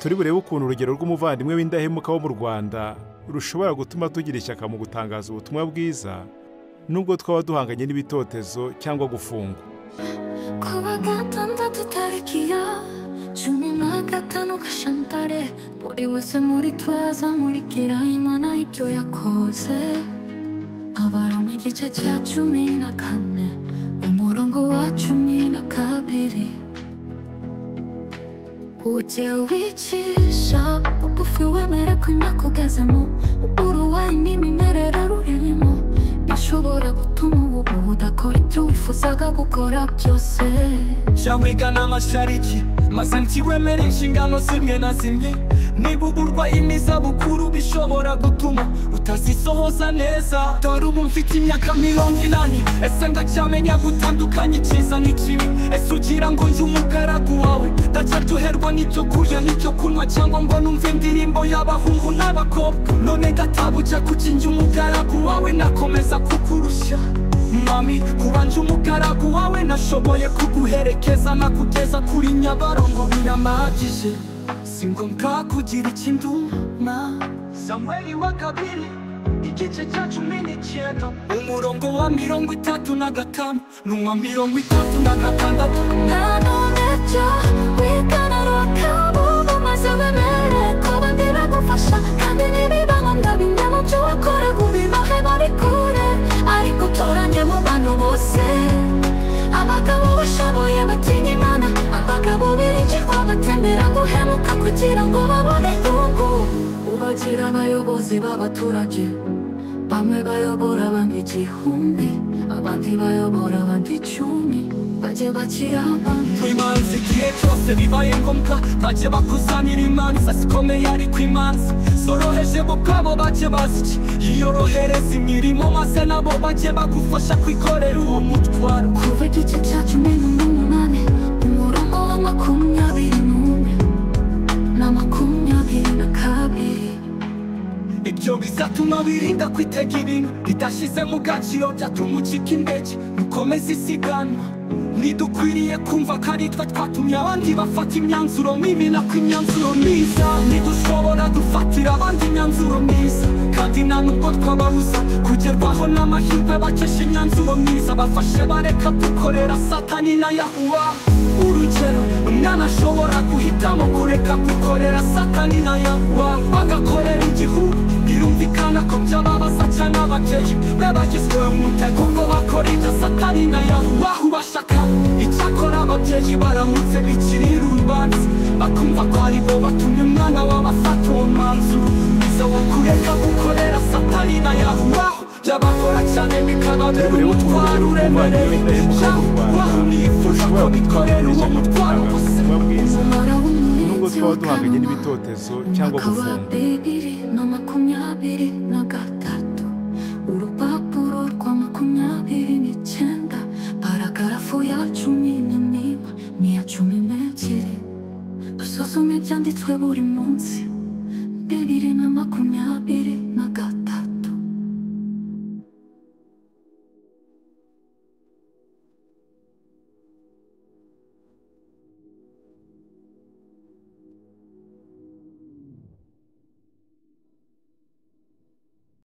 Turi burebe ukuntu urugero rw'umuvandimwe w'indahemuka wo mu Rwanda rushobora gutuma tugira ishyaka mu gutangaza ubutumwa bwiza, nubwo twaba duhanganye n'ibitotezo cyangwa gufungwa. Kuwa gatandatu tariki ya 15 Gashyantare, buri wese muri twe azamurikira Imana ibyo yakoze. Abaroma igice cya 14, umurongo wa 12. Ujye wicisha bugufi wemere ko imyaka ugezemo, uburwayi n'imimerere rurimo bishobora gutuma ubu udakora ibyo wifuzaga gukora byose. Jya amashariki maze ntiwemere inshingano zimwe na zimwe. Niba uburwayi n'izabukuru bishobora gutuma utazisohoza neza. Dore ubu mfite imyaka 80, ese ndacyamenya gutandukanya icyiza n'ikibi? Ese ugira ngo njye umugaragu wawe ndacyaryoherwa n'ibyo kurya n'ibyo kunywa, cyangwa ngo numve indirimbo y'abahungu n'abakobwa? None databuja, kuki njye umugaragu wawe nakomeza kukurushya? Mami, kuba nje umugaragu wawe nashoboye kuguherekeza nakugeza kuri Nyabarongo biramagije. Si ngombwa kugira ikinduma. Samweli wa kabiri igice cya 19, umurongo wa 35 n'uwa 36. Nanone jya wigana Rwakabubu maze wemere ko abandi bagufasha, kandi nibiba ngombwa bimwe mu byo wakoraga ubibahe babikure, ariko utoranye mu bantu bose abagabo bashoboye batinya Imana, abagabo biringirwa batemera guhemuka kugira ngo babone inyungu. Ubagira abayobozi b'abaturage, bamwe bayobora abandi 1000, abandi bayobora abandi 10, bajye bakira abantu. Imanza igihe cyose bibaye ngombwa bajye bakuzanira imanza zikomeye, ariko imanza zoroheje bo ubwabo bajye bazica. Yiyorohereza imirimo maze nabo bajye bagufasha kwikorera uwo mutwaro. Kuva igice cya 18, umurongo wa 21 na 22. Ibyo bizatuma wirinda kwitega ibintu bidashyize mu gaciro byatuma ucika intege ukomeza isiganwa. Ntidukwiriye kumva ko ari twe twatumye abandi bafata imyanzuro mibi, nako imyanzuro myiza. Ntidushobora dufatira abandi imyanzuro myiza, kandi nta nubwo twababuza kugerwaho n'amahirwe bakesha imyanzuro myiza. Bafashe bareka dukorera Satani na Yahuwa. Urugero, umwana ashobora guhitamo kureka gukorera Satani na Yahuwa bagakorera igihugu. Birumvikana ko byababaza cyane ababyeyi be bagizwe umutego ngo bakore ibyo Satani na Yahuwa bashaka. Icyakora ababyeyi baramutse bikirira urubanza bakumva ko ari bo batumye umwana wabo afata uwo mwanzuro mwiza wo kureka gukorera Satani na Yahuwa, byabakora cyane bikababera umutwaro uremereye. Yahuwa nifuza ko bikorera uwo mutwaro gusa. Nubwo twaba duhanganye n'ibitotezo cyangwa gufungwa. 2023, urupapuro rwa 29, paragarafu ya 11 n'iya 12. Dusuzume ibyanditswe buri munsi.